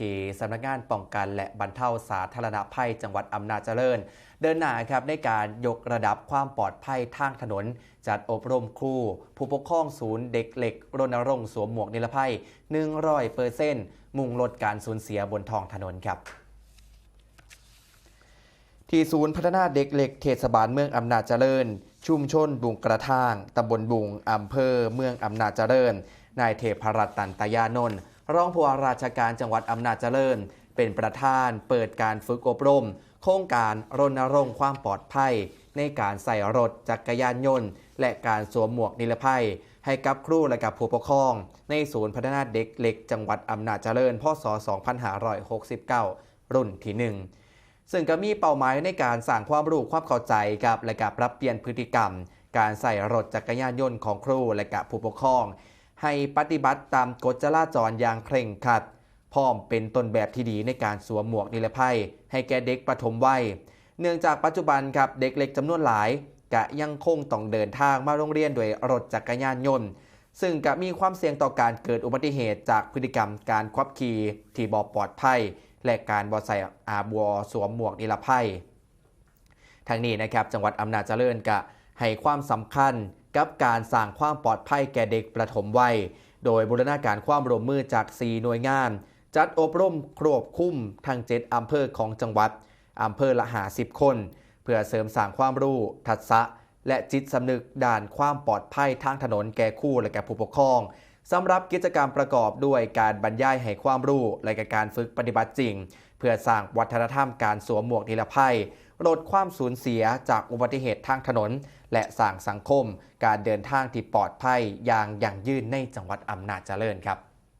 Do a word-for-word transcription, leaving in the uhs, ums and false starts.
ที่สำนักงานป้องกันและบรรเทาสาธารณภัยจังหวัดอำนาจเจริญ เดินหน้าครับในการยกระดับความปลอดภัยทางถนน จัดอบรมครู ผู้ปกครองศูนย์เด็กเล็กรณรงค์สวมหมวกนิรภัย หนึ่งร้อยเปอร์เซ็นต์ มุ่งลดการสูญเสียบนท้องถนนครับ ที่ศูนย์พัฒนาเด็กเล็กเทศบาลเมืองอำนาจเจริญ ชุมชนบุงกระทาง ตำบลบุง อำเภอเมืองอำนาจเจริญ นายเทพรัตน์ ตันตยานนท์ รองผู้ว่าราชการจังหวัดอำนาจเจริญ เป็นประธานเปิดการฝึกอบรม โครงการรณรงค์ความปลอดภัย ในการใส่รถจักรยานยนต์ และการสวมหมวกนิรภัย ให้กับครูและกับผู้ปกครอง ในศูนย์พัฒนาเด็กเล็กจังหวัดอำนาจเจริญ พ.ศ. สองพันห้าร้อยหกสิบเก้า รุ่นที่หนึ่ง ซึ่งก็มีเป้าหมายในการสร้างความรู้ความเข้าใจกับ และกับปรับเปลี่ยนพฤติกรรม การใส่รถจักรยานยนต์ของครูและกับผู้ปกครอง ให้ปฏิบัติตามกฎจราจรอย่างเคร่งครัด พร้อมเป็นต้นแบบที่ดีในการสวมหมวกนิรภัย ให้แก่เด็กประถมวัย เนื่องจากปัจจุบันครับเด็กเล็กจำนวนหลาย กะยังคงต้องเดินทางมาโรงเรียนด้วยรถจักรยานยนต์ ซึ่งกะมีความเสี่ยงต่อการเกิดอุบัติเหตุจากพฤติกรรมการขับขี่ที่บ่ปลอดภัย และการบ่ใส่อาบ่สวมหมวกนิรภัย ทั้งนี้นะครับจังหวัดอำนาจเจริญกะให้ความสำคัญกับการสร้างความปลอดภัยแก่เด็กประถมวัย โดยบูรณาการความร่วมมือจากสี่หน่วยงาน จัดอบรมควบคุมทั้งเจ็ดอำเภอของจังหวัด อำเภอละห้าสิบคน เพื่อเสริมสร้างความรู้ทักษะ และจิตสำนึกด้านความปลอดภัยทางถนนแก่ครูและแก่ผู้ปกครอง สำหรับกิจกรรมประกอบด้วยการบรรยายให้ความรู้ และก็การฝึกปฏิบัติจริง เพื่อสร้างวัฒนธรรมการสวมหมวกนิรภัย ลดความสูญเสียจากอุบัติเหตุทางถนน และสร้างสังคมการเดินทางที่ปลอดภัยอย่างยั่งยืนในจังหวัดอำนาจเจริญครับ